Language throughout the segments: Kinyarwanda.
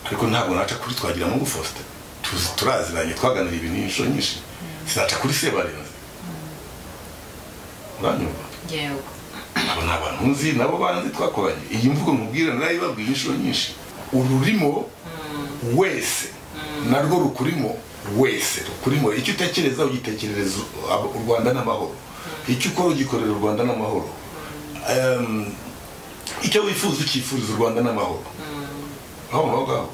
Ariko ntabwo naca kuri Twagiramungu Faustin, turaziranye, twaganira ibintu inshuro nyinshi. Sinaca kuri Sebarenzi, uranyumva? Yego. Abo ni abantu nzi, nabo banzi, twakoranye. Iyi mvugo nkubwira narayibabwiye inshuro nyinshi. Ururimo wese narwo rukurimo, wese rukurimo. Icyo utekereza ugitekerereza u Rwanda n'amahoro, icyo ukora ugikorera u Rwanda n'amahoro, icyo wifuza ukifuriza u Rwanda n'amahoro. Aho ngaho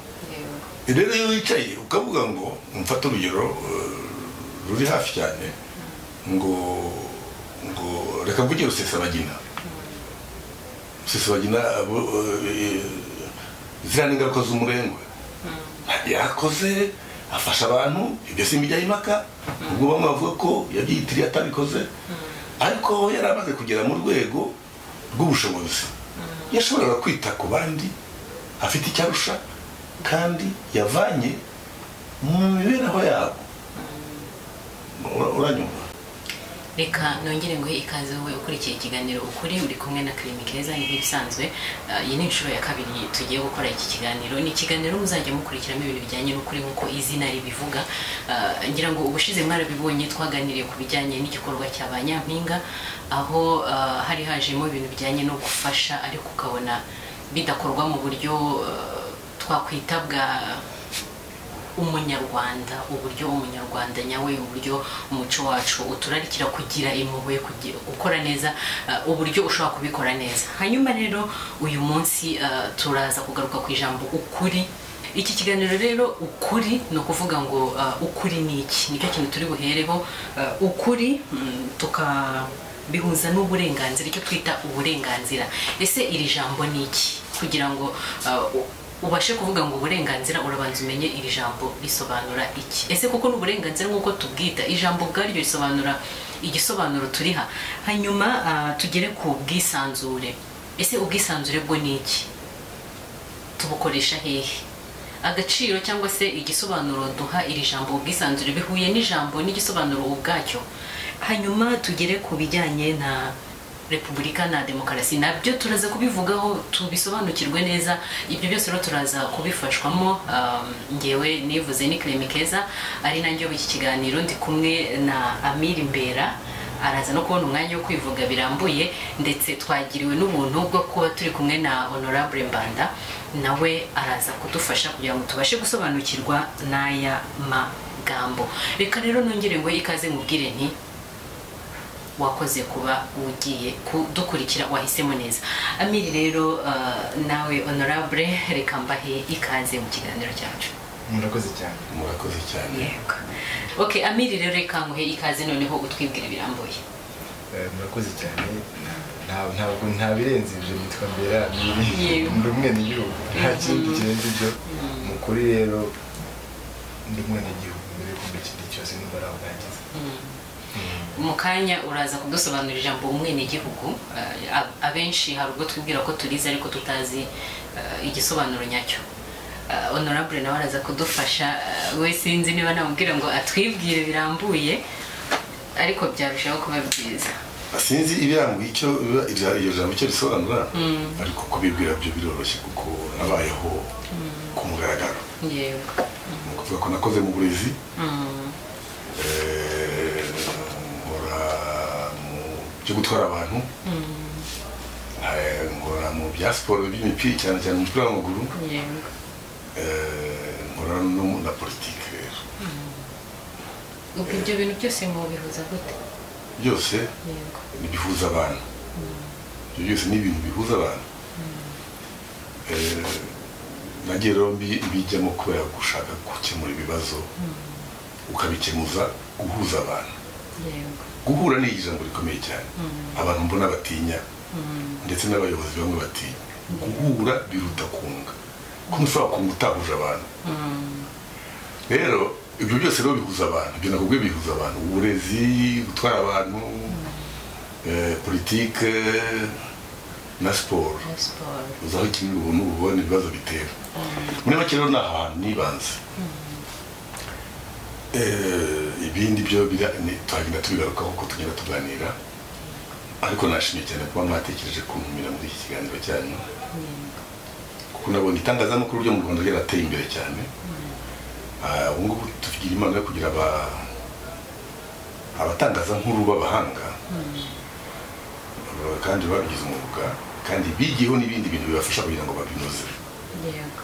rero iyo wicaye ukavuga ngo, mfate urugero ruri hafi cyane, ngo reka mvuge Rusesabagina. Rusesabagina, ziriya ni ingaruka z'umurengwe. Yarakoze, afasha abantu, ibyo simbijyaho impaka, ubwo bamwe bavuga ko yabyiyitiriye atabikoze, ariko yari amaze kugera mu rwego rw'ubushobozi, yashoboraga kwita ku bandi afite icyo arusha kandi yavanye mu mibereho yabo. Uranyumva? Reka nongere nguhe ikaze wowe ukurikiye ikiganiro Ukuri, uri kumwe na Clement Keza. Ni nk'ibisanzwe, iyi ni inshuro ya kabiri tugiye gukora iki kiganiro. Ni ikiganiro muzajya mukurikiramo ibintu bijyanye n'ukuri nk'uko izina ribivuga. Ngira ngo ubushize mwarabibonye, twaganiriye ku bijyanye n'igikorwa cya ba Nyampinga, aho hari hajemo ibintu bijyanye no gufasha, ariko ukabona bidakorwa mu buryo twakwita bwa umunyarwanda, uburyo umunyarwanda nyawe, uburyo umuco wacu uturarikira kugira impuhwe, gukora neza, uburyo ushobora kubikora neza. Hanyuma rero uyu munsi turaza kugaruka ku ijambo ukuri. Iki kiganiro rero ukuri ni ukuvuga ngo ukuri ni iki, nicyo kintu turi buhereho. Ukuri tukabihuza n'uburenganzira, icyo twita uburenganzira. Ese iri jambo ni iki? Kugira ngo ubashe kuvuga ngo uburenganzira, urabanza umenye iri jambo risobanura iki. Ese kuko n'uburenganzira nk'uko tubwita, ijambo ubwaryo risobanura igisobanuro turiha. Hanyuma tugere ku bwisanzure. Ese ubwisanzure bwo ni iki? Tubukoresha hehe? Agaciro cyangwa se igisobanuro duha iri jambo ubwisanzure bihuye n'ijambo n'igisobanuro ubwacyo? Hanyuma tugere ku bijyanye na repubulika na demokarasi, nabyo turaza kubivugaho tubisobanukirwe neza. Ibyo byose rero turaza kubifashwamo. Ngewe nivuze ni Clement Keza, ari nanjye iki kiganiro. Ndi kumwe na Amiri Mbera, araza no kubona umwanya wo kwivuga birambuye, ndetse twagiriwe n'ubuntu bwo kuba turi kumwe na Honorable Mbanda, nawe araza kudufasha kugira ngo tubashe gusobanukirwa n'aya magambo. Reka rero nongere ngo ikaze, mubwire nti wakoze kuba ugiye kudukurikira, wahisemo neza. Amiri rero, nawe Honorable, reka mbahe ikaze mu kiganiro cyacu. Murakoze cyane. Murakoze cyane. Yego. Okay, Amiri rero, reka nguhe ikaze noneho utwibwire birambuye. Murakoze cyane. Ntabwo nta birenze ibyo, nitwa Mbera Amiri, ndi umwenegihugu, nta kindi kirenze ibyo. Mu kuri rero ndi umwenegihugu mbere yuko mba ikindi cyose, nimba ari aho bwagize. Mu kanya uraza kudusobanurira ijambo umwenegihugu. Abenshi hari ubwo twibwira ko turizi ariko tutazi igisobanuro nyacyo. Honorable nawe araza kudufasha. We sinzi niba namubwira ngo atwibwire birambuye, ariko byarushaho kuba byiza. Sinzi ibirambuye icyo iryo jambo icyo risobanura, ariko kubibwira byo biroroshye kuko nabayeho ku mugaragaro. Ni ukuvuga ko nakoze mu burezi, nkora mu byo gutwara abantu, nkora mu bya siporo by'imipira, cyane cyane umupira w'amaguru, nkora na politiki rero. Ubwo ibyo bintu byose mubihuza gute? Byose bihuza abantu. Ibyo byose ni ibintu bihuza abantu. Nagiye rero mbijyamo kubera gushaka gukemura ibibazo, ukabikemuza guhuza abantu. Guhura ni ijambo rikomeye cyane, abantu mbona batinya, ndetse n'abayobozi bamwe batinya. Guhura biruta kunga, kuko ushobora kunga utahuje abantu. Rero ibyo byose rero bihuza abantu, ibyo nakubwiye bihuza abantu: uburezi, gutwara abantu, politike na siporo. Uzaho kimwe ubuntu ubona ibibazo bitera. Muri make rero ni ahantu nibanze. Ibindi byo turagenda tubigarukaho uko tugenda tuganira, ariko nashimye cyane kuba mwatekereje kuntumira muri iki kiganiro cyanyu. Kuko nabonye itangazamakuru ryo mu Rwanda ryarateye imbere cyane. Ubu ngubu tugira impano yo kugira abatangazankuru b'abahanga kandi babigize umwuga, kandi bigiyeho n'ibindi bintu bibafasha kugira ngo babinoze. Yego.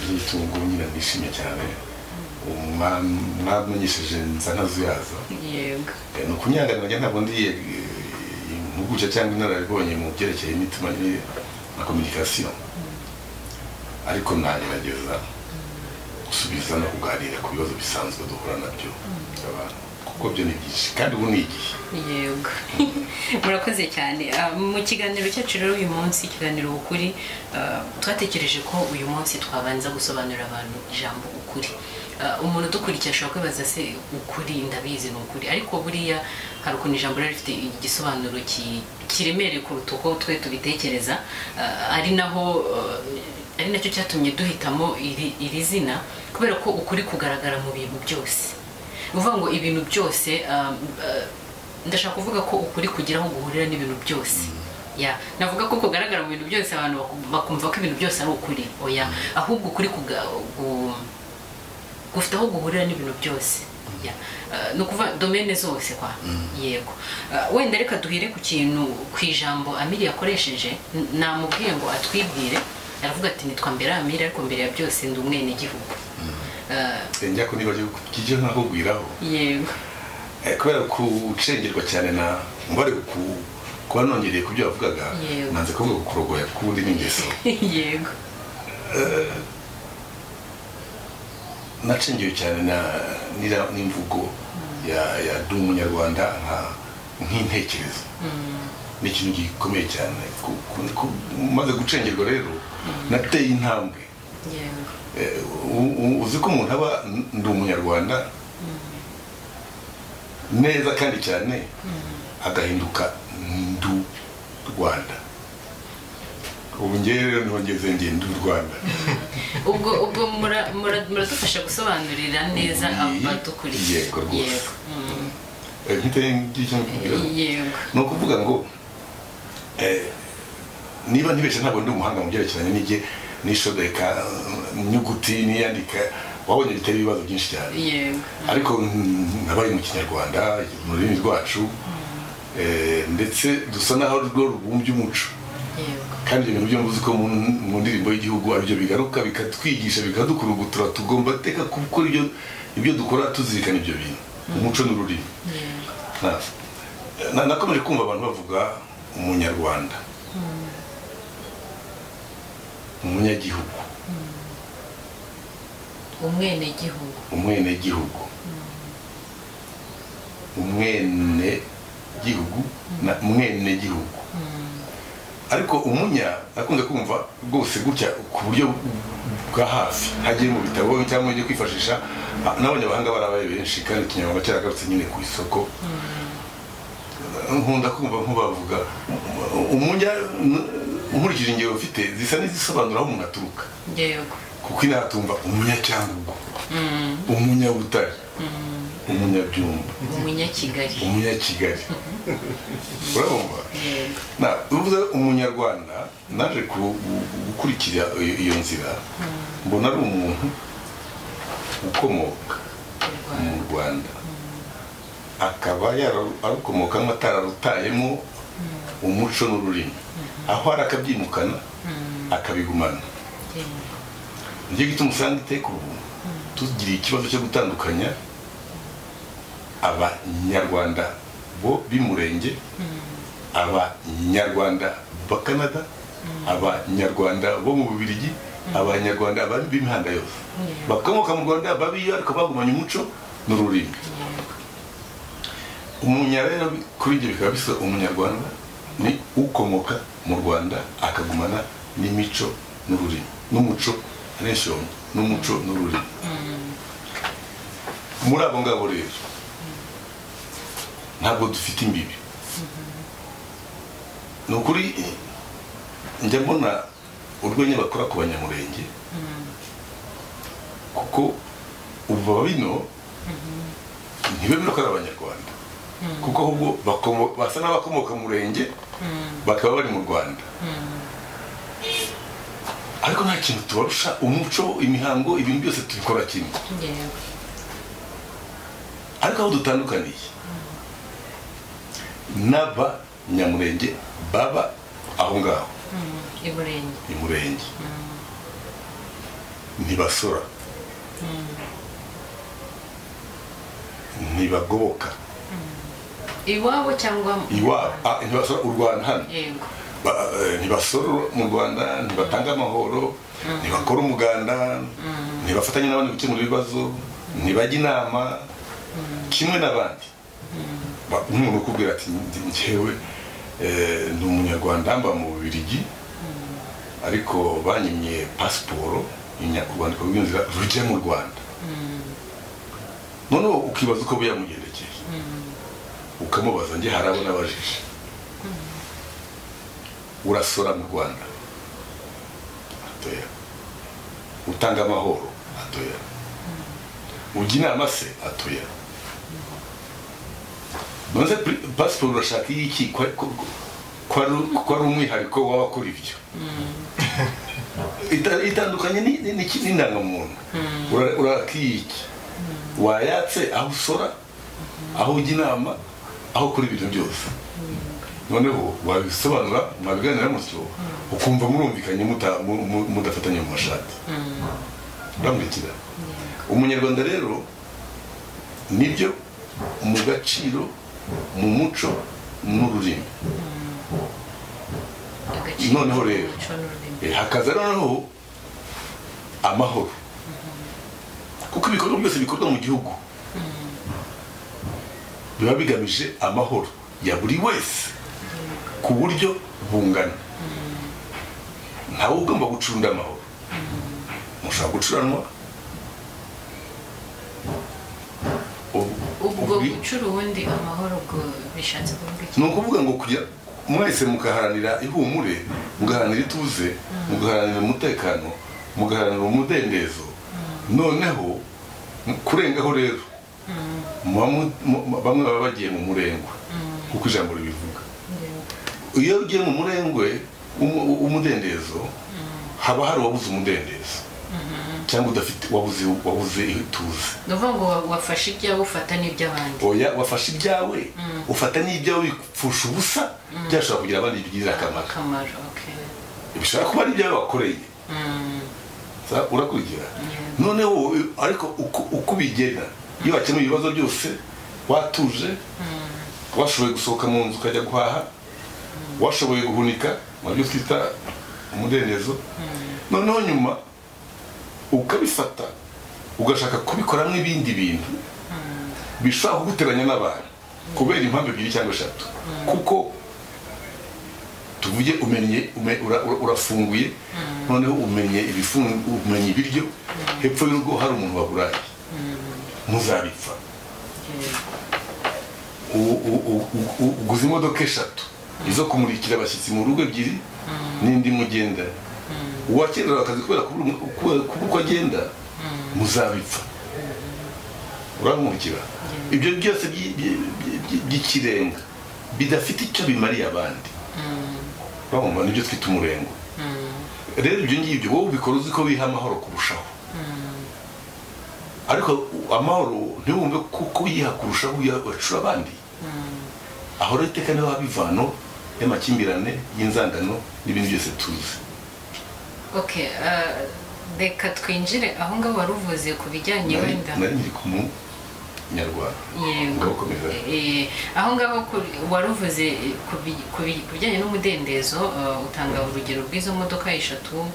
N'itungo nyine nishimye cyane mwamenyesheje nza ntazuyaza. Yego. Ni ukunyanganira, ntabwo ndi impuguke cyangwa inararibonye mu byerekeye imitima na communication, ariko nagerageza gusubiza no kuganira ku bibazo bisanzwe duhura nabyo abantu, kuko byo ni byinshi kandi ubu ni igihe. Yego. Murakoze cyane. Mu kiganiro cyacu rero uyu munsi, ikiganiro Ukuri, twatekereje ko uyu munsi twabanza gusobanurira abantu ijambo ukuri. Umuntu udukurikiye ashobora kwibaza se ukuri ndabizi ni ukuri, ariko buriya hari ukuntu ijambo rero rifite igisobanuro kiremereye kuruta uko twe tubitekereza. Ari naho ari nacyo cyatumye duhitamo iri zina, kubera ko ukuri kugaragara mu bintu byose. Uvuga ngo ibintu byose, ndashaka kuvuga ko ukuri kugira aho guhurira n'ibintu byose. Ya, navuga ko kugaragara mu bintu byose abantu bakumva ko ibintu byose ari ukuri. Oya, ahubwo ukuri gufite aho guhurira n'ibintu byose. Ya, no kuva domaine zose kwa. Yego. Wenda reka duhire ku kintu, ku ijambo Amiri yakoresheje. Namubwiye ngo atwibwire, aravuga ati nitwa Mbera Amiri, ariko mbere ya byose ndi umwenegihugu. Njya ko niba kijye nkakubwiraho. Yego. Kubera kucengerwa cyane na mbare kuba nongereye ku byo bavugaga, nanze kuvuga kurogoya kundi n'ingeso. Yego. Nacengewe cyane na n'imvugo ya ndi umunyarwanda nk'intekerezo. Ni ikintu gikomeye cyane. Maze gucengerwa rero nateye intambwe. Yego. Uzi ko umuntu aba ndi umunyarwanda neza kandi cyane, agahinduka ndu Rwanda. Ubu ngewe rero niho ngeze, nge ndu Rwanda. Ubwo muradufasha gusobanurira neza abadukurikiye. Yego rwose. Yego. Ni ukuvuga ngo niba ntibeshye ntabwo ndi umuhanga mu byerekeranye n'ijye n'ishodeka inyuguti n'iyandika, wabonye bitera ibibazo byinshi cyane. Yego. Ariko nabaye mu Kinyarwanda, mu rurimi rwacu, ndetse dusa naho rwo rubumbye umuco. Yego. Kandi ibintu byo mvuze ko mu ndirimbo y'igihugu aribyo bigaruka bikatwigisha bikadukurugutura, tugomba teka gukora ibyo dukora tuzirikana ibyo bintu, umuco n'ururimi. Yego. Nakomeje kumva abantu bavuga umunyarwanda, umunyagihugu, umwenegihugu, umwenegihugu, umwenegihugu na mwenegihugu. Ariko umunya nakunze kumva rwose gutya ku buryo bwa hafi, hagiye mu bitabo cyangwa ngiye kwifashisha, n'abanyabahanga barabaye benshi kandi Ikinyarwanda cyaragarutse nyine ku isoko. Nkunda kumva nkubavuga umunya, nkurikije ingero mfite zisa n'izisobanura aho umuntu aturuka. Yego. Kuko inatumva umunyaCyangugu, umunyabutare, umunyabyumba, umunyakigali, umunyakigali. Urabumva? Yego. Na uvuze umunyarwanda, naje gukurikira iyo nzira, mbona ari umuntu ukomoka mu Rwanda, akaba arukomoka atararutayemo umuco n'ururimi, aho ari akabyimukana akabigumana. Nicyo gituma usanga iteka ubu tugira ikibazo cyo gutandukanya abanyarwanda bo b'Umurenge, abanyarwanda ba Canada, abanyarwanda bo mu Bubiligi, abanyarwanda b'imihanda yose bakomoka mu Rwanda babiyo, ariko bagumanye umuco n'ururimi. Umunyarwanda kuri ibyo bikaba bisa, umunyarwanda ni ukomoka mu Rwanda akagumana n'imico n'ururimi n'umuco, n'umuco n'ururimi. Muri abo ngabo rero ntabwo dufite imbibi. Ni ukuri njya mbona urwenya bakora ku banyamurenge, kuko ubu bino ntibemera ko ari abanyarwanda, kuko ahubwo basa n'abakomoka mu murenge bakaba bari mu Rwanda. Ariko nta kintu tubarusha, umuco, imihango, ibintu byose tubikora kimwe. Ariko aho dutandukaniye n'abanyamurenge baba aho ngaho i Murenge, ntibasora, ntibagoboka iwabo cyangwa iwabo, ntibasora u Rwanda hano, ntibasora mu Rwanda, ntibatanga amahoro, ntibakora umuganda, ntibafatanya n'abandi gukemura ibibazo, ntibajya inama kimwe n'abandi. Umuntu ukubwira ati njyewe ni umunyarwanda mba mu Bubiligi, ariko banyimye pasiporo, urwandiko rw'inzira rujya mu Rwanda. Noneho ukibaza uko byamugendekeye, ukamubaza, njye hari abo nabajije, urasora mu Rwanda? Atoya. Utanga amahoro? Atoya. Ujya inama se? Atoya. Nonese pasiporo urashaka iy'iki ko ari umwihariko w'abakora ibyo? Itandukanye n'indangamuntu. Uraka iy'iki? Wayatse aho usora, aho ujya inama, aho ukora ibintu byose. Noneho wabisobanura, mwabiganira mutyo, ukumva murumvikanye mudafatanye mu mashati. Uramurikira. Umunyarwanda rero nibyo mu gaciro, mu muco n'ururimi. Noneho rero hakaza noneho amahoro, kuko ibikorwa byose bikorwa mu gihugu biba bigamije amahoro ya buri wese ku buryo bungana. Ntawe ugomba gucunda amahoro, mushobora gucuranwa. Ubwo gucura ubundi amahoro bishatse kuvuga iki? Ni ukuvuga ngo kujya mwese mugaharanira ihumure, mugaharanira ituze, mugaharanira umutekano, mugaharanira umudendezo. Noneho kurengaho rero bamwe baba bagiye mu murengwe, kuko ijambo ribivuga. Iyo ugiye mu murengwe umudendezo, haba hari uwabuze umudendezo cyangwa udafite, wabuze ituze. Ni ukuvuga ngo wafashe ibyawe ufata n'iby'abandi. Oya, wafashe ibyawe ufata n'ibyawe bipfusha ubusa, byashobora kugira abandi bigirira akamaro. Bishobora kuba ari ibyawe wakoreye. Urakurikira? Noneho ariko uko ubigena, iyo wakemuye ibibazo byose watuje, washoboye gusohoka mu nzu ukajya guhaha, washoboye guhunika mu byo twita umudendezo, noneho nyuma ukabifata ugashaka kubikoramo ibindi bintu bishobora kuguteranya n'abantu kubera impamvu ebyiri cyangwa eshatu. Kuko tuvuge umenye urafunguye, noneho umenye umenye ibiryo, hepfo y'urugo hari umuntu waburaye, muzabipfa. Uguze imodoka eshatu, izo kumurikira abashyitsi mu rugo ebyiri n'indi mugenda, uwakenera akazi kubera kubura uko agenda, muzabipfa. Uramurikira? Ibyo byose by'ikirenga bidafite icyo bimariye abandi, urabona, nibyo twita umurengo. Rero ibyo ngibyo wowe ubikora uzi ko wiha amahoro kurushaho, ariko amahoro ntiwumve kuko yiha kurushaho uyacura abandi. Aho rero iteka niho haba ivano y'amakimbirane, y'inzangano n'ibindi byose tuzi. Okay, reka twinjire aho ngaho wari uvuze ku bijyanye wenda. Nari nkiri ku munyarwanda. Yego. Aho ngaho wari uvuze ku bijyanye n'umudendezo, utanga urugero rw'izo modoka eshatu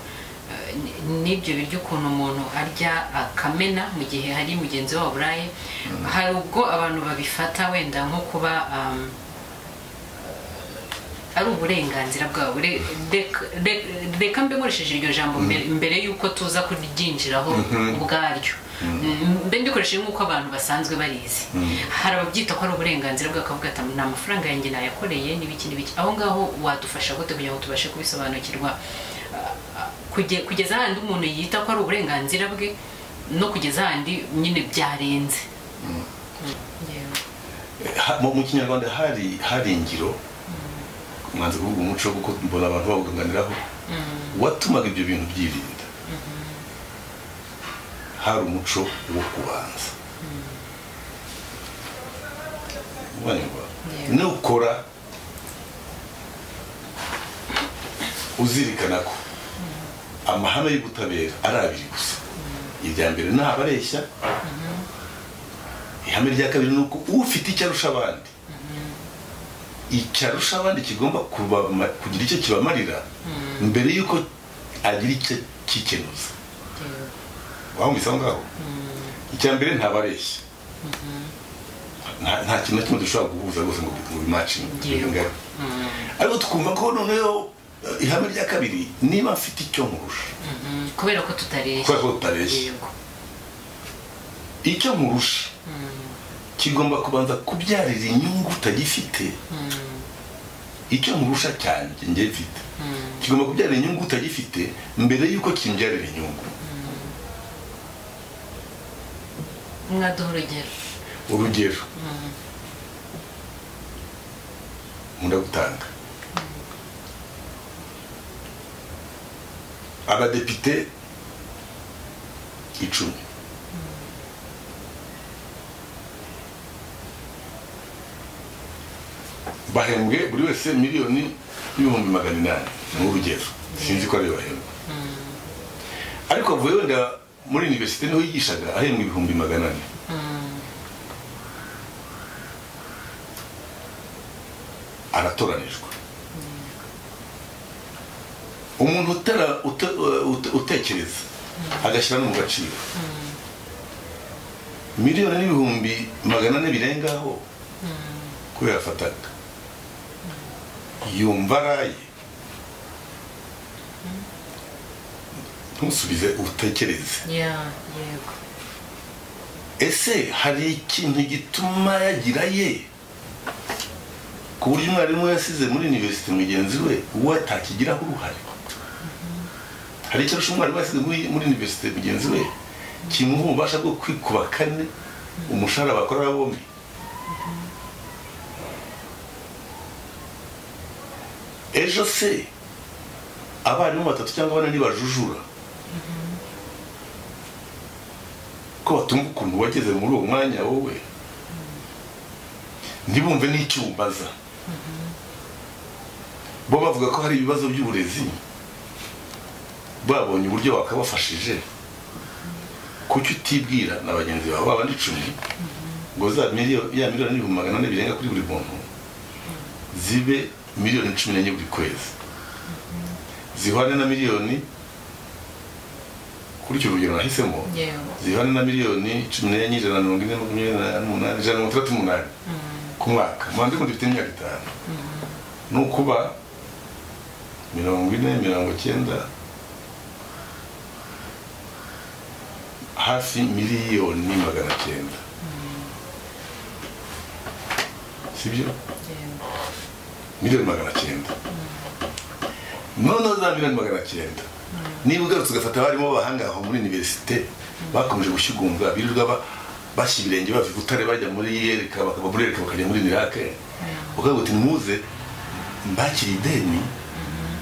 n'ibyo biryo ukuntu umuntu arya akamena mu gihe hari mugenzi we waburaye. Hari ubwo abantu babifata wenda nko kuba ari uburenganzira bwabo. Reka mbe nkoresheje iryo jambo mbere y'uko tuza kuryinjiraho ubwaryo, mbe ndikoresheje nk'uko abantu basanzwe barizi. Hari ababyita ko ari uburenganzira bwabo, bakavuga ati ni amafaranga yanjye nayakoreye n'ibiki n'ibiki. Aho ngaho wadufasha gute kugira ngo tubashe kubisobanukirwa, kugeza ahandi umuntu yita ko ari uburenganzira bwe no kugeza ahandi nyine byarenze? Mu Kinyarwanda hari ingiro, mwanze kuvuga umuco kuko mbona abantu bawuganiraho. Watumaga ibyo bintu byirinda. Hari umuco wo kubanza. Nukora uzirikana ko amahame y'ubutabera ari abiri gusa. Irya mbere ni abareshya. Ihame rya kabiri ni uko ufite icyo arusha abandi, icyo arusha abandi kigomba kugira icyo kibamarira mbere y'uko agira icyo kikenuza. Wumvise aho ngaho? Icya mbere ntabareshya. Nta kintu na kimwe dushobora guhuza rwose ngo bimacinge. Ariko tukumva ko noneho ihame rya kabiri, niba mfite icyo nkurusha, kubera ko tutareshya, icyo nkurusha kigomba kubanza kubyarira inyungu utagifite. Icyo nkurusha cyane njye mfite kigomba kubyarira inyungu utagifite mbere y'uko kimbyarira inyungu. Mwaduha urugero? Urugero nkunda gutanga, abadepite 10 bahembwe buri wese 1,800,000 ni urugero, sinzi ko ariyo bahembwa. Ariko avuye wenda muri universite niho yigishaga ahembwa 400,000. Aratoranijwe. Umuntu utekereza agashyira no mu gaciro, 1,400,000 birengaho kubera afataga, yumva araye. Ntusubize, utekereze. Ese hari ikintu gituma yagira ye ku buryo umwarimu yasize muri universite mugenzi we uwo atakigiraho uruhare? Hari icyo arusha umwarimu yasize muri universite mugenzi we kimuha ububasha bwo kwikuba kane umushahara bakora bombi? Ejo se abarimu 3 cyangwa 4 ntibajujura ko batumva ukuntu wageze muri uwo mwanya wowe, ntibumve n'icyo umbaza? Bo bavuga ko hari ibibazo by'uburezi, babonye uburyo bakabafashije. Kuki utibwira na bagenzi bawe babandi 10 ngo za 1,400,000 birenga kuri buri muntu zibe 14,000,000 buri kwezi, zihwane na miliyoni, kuri icyo rugero nahisemo, zihwane na 14,148,168 ku mwaka. Mubanze ngo dufite imyaka 5, ni ukuba 40, 90, hafi 900,000,000. Sibyo? 900,000,000. Noneho za 900,000,000 niba ugarutse ugafata abarimu b'abahanga aho muri universite bakomeje gushyugumbwa, birirwa bashyira ibirenge bava i Butare bajya muri Yereka, bakava muri Yereka bakajya muri Nirake, ukavuga uti muze mbakire ideni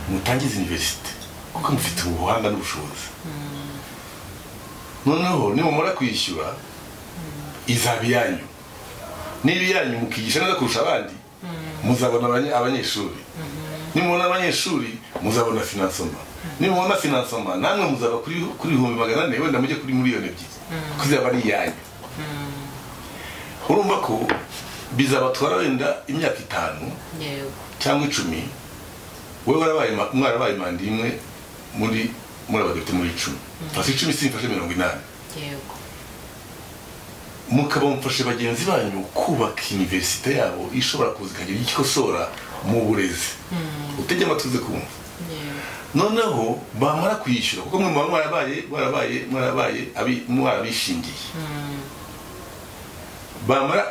mutangize universite kuko mufite ubuhanga n'ubushobozi. Noneho nimumara kwishyura izaba iyanyu, niba iyanyu mukigisha neza kurusha abandi muzabona abanyeshuri, nimubona abanyeshuri muzabona finansoma, nimubona finansoma namwe muzaba kuri 400,000, wenda mujye kuri 2,000,000 kuko izaba ari iyanyu. Urumva ko bizabatwara wenda imyaka 5 cyangwa 10. Wowe mwarabaye manda imwe muri abadepite muri 10, fasi 10 simfashe 80. Mukaba mufashe bagenzi banyu kubaka universite yabo ishobora kuza ikagira icyo ikosora mu burezi. Utege amatwi uze kumva. Noneho bamara kwishyura, kuko mwe muba mwarabaye mwarabishingiye.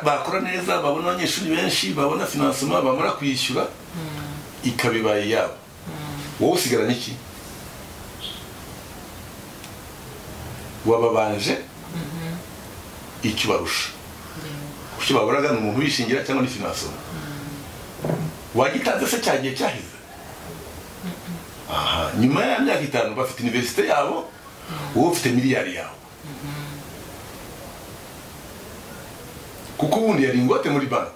Bakora neza, babona abanyeshuri benshi, babona financement, bamara kwishyura ikabibaye yabo. Wowe usigaranye iki? Wababanje icyo barusha. Icyo baburaga ni umuntu wishingira cyangwa ni financement. Wagitanze se cyagiye cyahize? Aha, Nyuma y'imyaka 5 bafite universite yabo, wowe ufite miliyari yawe. Kuko ubundi yari ingwate muri banki.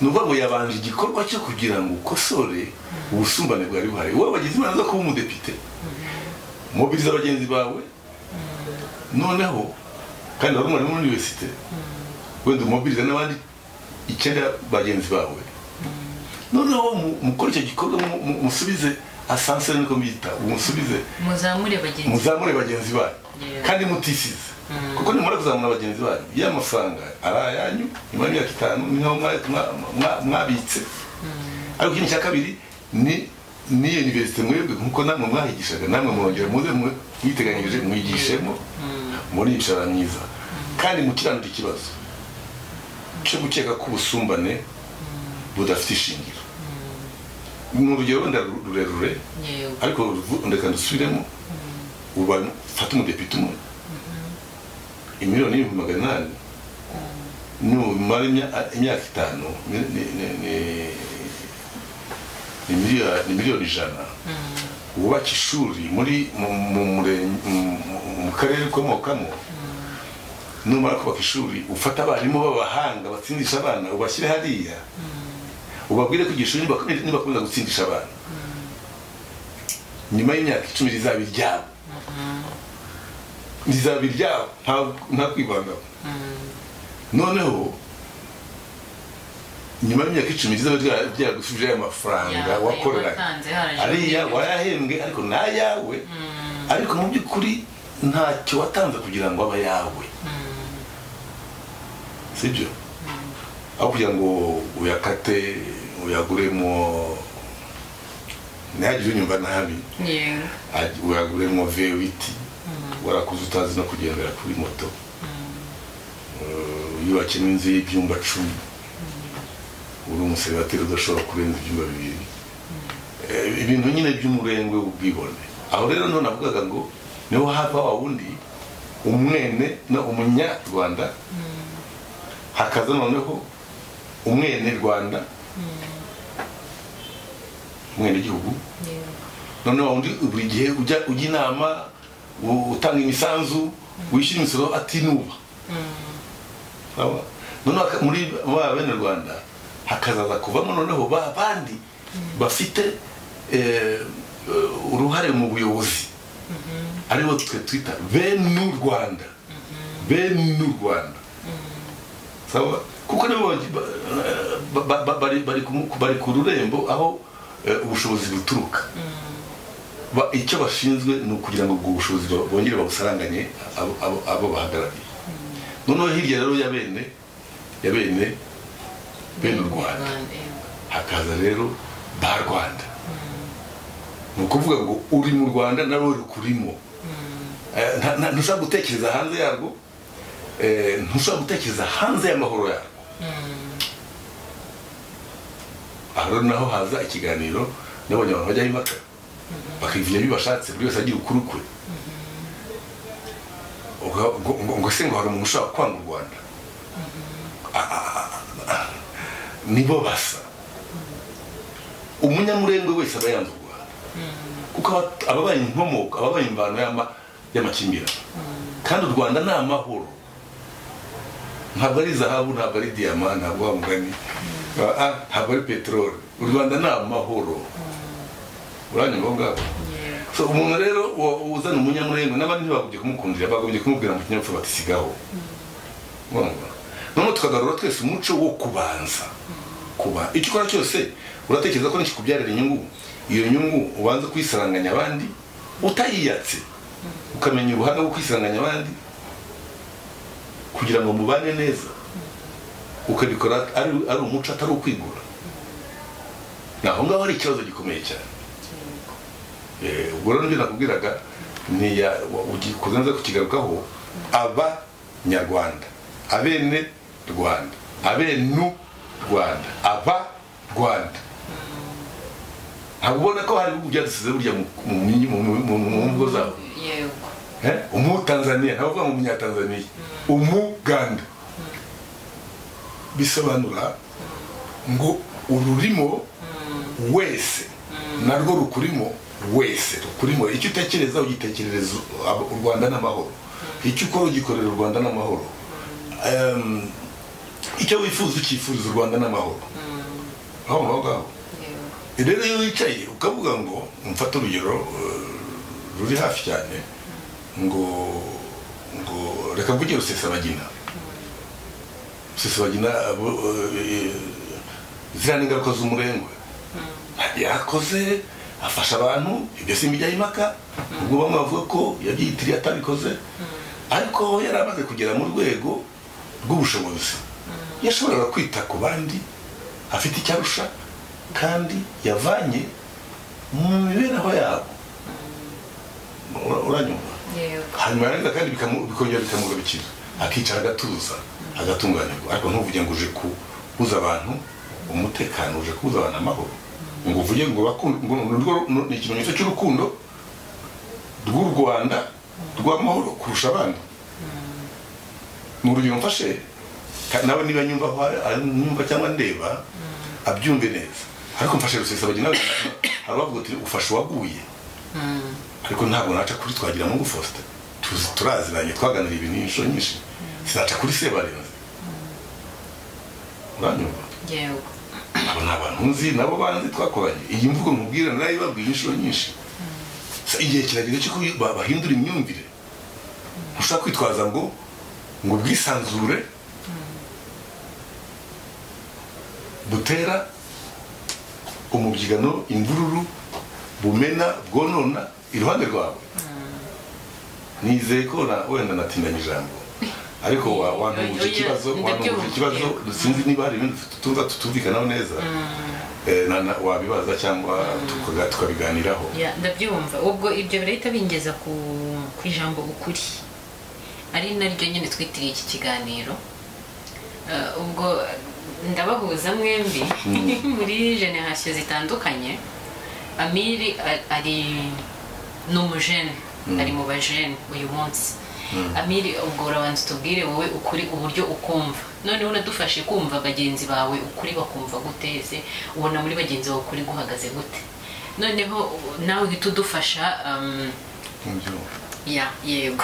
Nuvuga ngo yabanje igikorwa cyo kugira ngo ukosore ubusumbane bwari buhari. Wowe wagize imana zo kuba umudepite, mobiliza bagenzi bawe, noneho kandi wari umwarimu muri universite, wenda umobiliza n'abandi 9 bagenzi bawe, noneho mukore icyo gikorwa, musubize asanseri niko mbita, umusubize muzamure bagenzi banyu kandi mutisize. Kuko nimara kuzamura bagenzi banyu, ya mafaranga ari ayanyu nyuma y'imyaka 5 ni nkaho mwabitse. Ariko ikindi cya kabiri ni universite mwebwe nkuko namwe mwahigishaga, namwe murongera muze mwiteganyirije mwigishemo muri imishahara myiza kandi mukiranura ikibazo cyo gukeka ko ubusumbane budafite ishingiro. Ni urugero wenda rurerure, ariko ndeka ndusubiremo. Uba fata umudepite umwe miliyoni 800,000 numara imyaka 5 ni miliyoni 100, wubaka ishuri muri mu karere ukomokamo. Numara kubaka ishuri, ufata abarimu b'abahanga batsindisha abana, ubashyire hariya, ubabwire ko iryo shuri nibakomeza gutsindisha abana nyuma y'imyaka 10 rizaba iryabo, rizaba iryabo, nta kwivangamo. Noneho nyuma y'imyaka 10 rizaba ryagusubije aya mafaranga wakoreraga ariya wayahembwe, ariko n'ayawe, ariko mu by'ukuri ntacyo watanze kugira ngo abe ayawe, sibyo? Aho kugira ngo uyakate uyaguremo, ntihagire unyumva nabi, uyaguremo V8 warakuze utazi no kugendera kuri moto, yubakemo inzu y'ibyumba 10, uri umuseribateri udashobora kurenza ibyumba 2, ibintu nyine by'umurengwe w'ubwibone. Aho rero niho navugaga ngo niho hava wa wundi umwene no umunyarwanda, hakaza noneho umwene Rwanda, umwene gihugu. Noneho undi buri gihe ujya inama, utanga imisanzu, wishyura imisoro atinuba. Noneho muri ba bene Rwanda hakazaza kuvamo noneho ba bandi bafite uruhare mu buyobozi, aribo twe twita bene u Rwanda, bene u Rwanda. Sawa? Kuko nibo bari ku rurembo aho ubushobozi buturuka. Icyo bashinzwe ni ukugira ngo ubwo bushobozi bongere babusaranganye abo bahagarariye. Noneho hirya rero ya bene u Rwanda hakaza rero ba Rwanda. Ni ukuvuga ngo uri mu Rwanda nawe uri kurimo, ntushobora gutekereza hanze yarwo, ntushobora gutekereza hanze y'amahoro yarwo. Aho naho haza ikiganiro nabonye abantu bajyaho impaka bakivugira ibyo bashatse, buri wese agira ukuri kwe. Ngo se ngo hari umuntu ushobora kwanga u Rwanda? Nibo basa. Umunyamurengwe wese aba yanze u Rwanda, kuko ababaye inkomoko, ababaye imvano y'amakimbirane. Kandi u Rwanda ni amahoro, ntabwo ari zahabu, ntabwo ari diyama, ntabwo wa mugani, ntabwo ari peteroli. U Rwanda ni amahoro. Uranyumva aho ngaho? So umuntu rero uzana umunyamurengwe n'abandi ntibagombye kumukundira, bagombye kumubwira mu kinyabupfura bati sigaho. Noneho tukagarura twese umuco wo kubanza kuba icyo ukora cyose uratekereza ko nikikubyarira inyungu, iyo nyungu ubanza kuyisaranganya abandi utayiyatse, ukamenya ubuhanga bwo kwisaranganya abandi kugira ngo mubane neza, ukabikora ari umuco atari ukwigura. Naho ngaho hari ikibazo gikomeye cyane. Ubwo rero nibyo nakubwiraga, kuzenza kukigarukaho, abanyarwanda, abene Rwanda, abenu Rwanda, aba Rwanda. Ntabwo ubona ko hari ibihugu byadusize burya mu ngo zabo. Umu Tanzania, ntabwo uvuga ngo umunyatanzaniya, umuganda. Bisobanura ngo ururimo wese Narwo rukurimo wese, rukurimo icyo utekereza ugitekerereza u Rwanda n'amahoro, icyo ukora ugikorera u Rwanda n'amahoro, icyo wifuza ukifuriza u Rwanda n'amahoro. Aho ngaho rero iyo wicaye ukavuga ngo mfate urugero ruri hafi cyane, ngo reka mvuge Rusesabagina. Rusesabagina ziriya ni ingaruka z'umurengwe yakoze, afasha abantu, ibyo simbijyaho impaka, ubwo bamwe bavuga ko yabyiyitiriye atabikoze, ariko yari amaze kugera mu rwego rw'ubushobozi yashoboraga kwita ku bandi afite icyo arusha kandi yavanye mu mibereho yabo. Uranyumva? Hanyuma yarangiza kandi bikongera bikamugarukira, akicara agatuza agatunganirwa. Ariko ntuvuge ngo uje kubuza abantu umutekano, uje kubuza abantu amahoro, ngo uvuge ngo ni ikimenyetso cy'urukundo rw'u Rwanda rw'amahoro kurusha abandi. Ni urugero mfashe, nawe niba nyumva nyumva cyangwa ndeba abyumve neza. Ariko mfashe Rusesabagina, hari abavuga uti ufashe uwaguye, ariko ntabwo naca kuri Twagiramungu Faustin, turaziranye, twaganiriye ibintu inshuro nyinshi, sinaca kuri Sebarenzi. Uranyumva? Yego. Abo ni abantu nzi nabo banzi twakoranye. Iyi mvugo nkubwira narayibabwiye inshuro nyinshi. Igihe kirageze cyo bahindura imyumvire. Ntushobora kwitwaza ngo ubwisanzure butera umubyigano, imvururu, bumena, bwonona iruhande rwawe. Nizeye ko wenda natindanye ijambo, ariko wantunguje ikibazo, sinzi niba hari ibintu tutumva tutumvikanaho neza, wabibaza cyangwa tukabiganiraho. Ndabyumva. Ubwo ibyo birahita bingeza ku ijambo ukuri, ari naryo nyine twitiriye iki kiganiro. Ubwo ndabahuza mwembi muri generation zitandukanye. Amiri ari n'umujene, ari mu bajene uyu munsi. Amiri, ubwo urabanza tubwire wowe ukuri uburyo ukumva, noneho unadufashe kumva bagenzi bawe ukuri bakumva guteze, ubona muri bagenzi bawe ukuri guhagaze gute, noneho nawe uhita udufasha. Yego.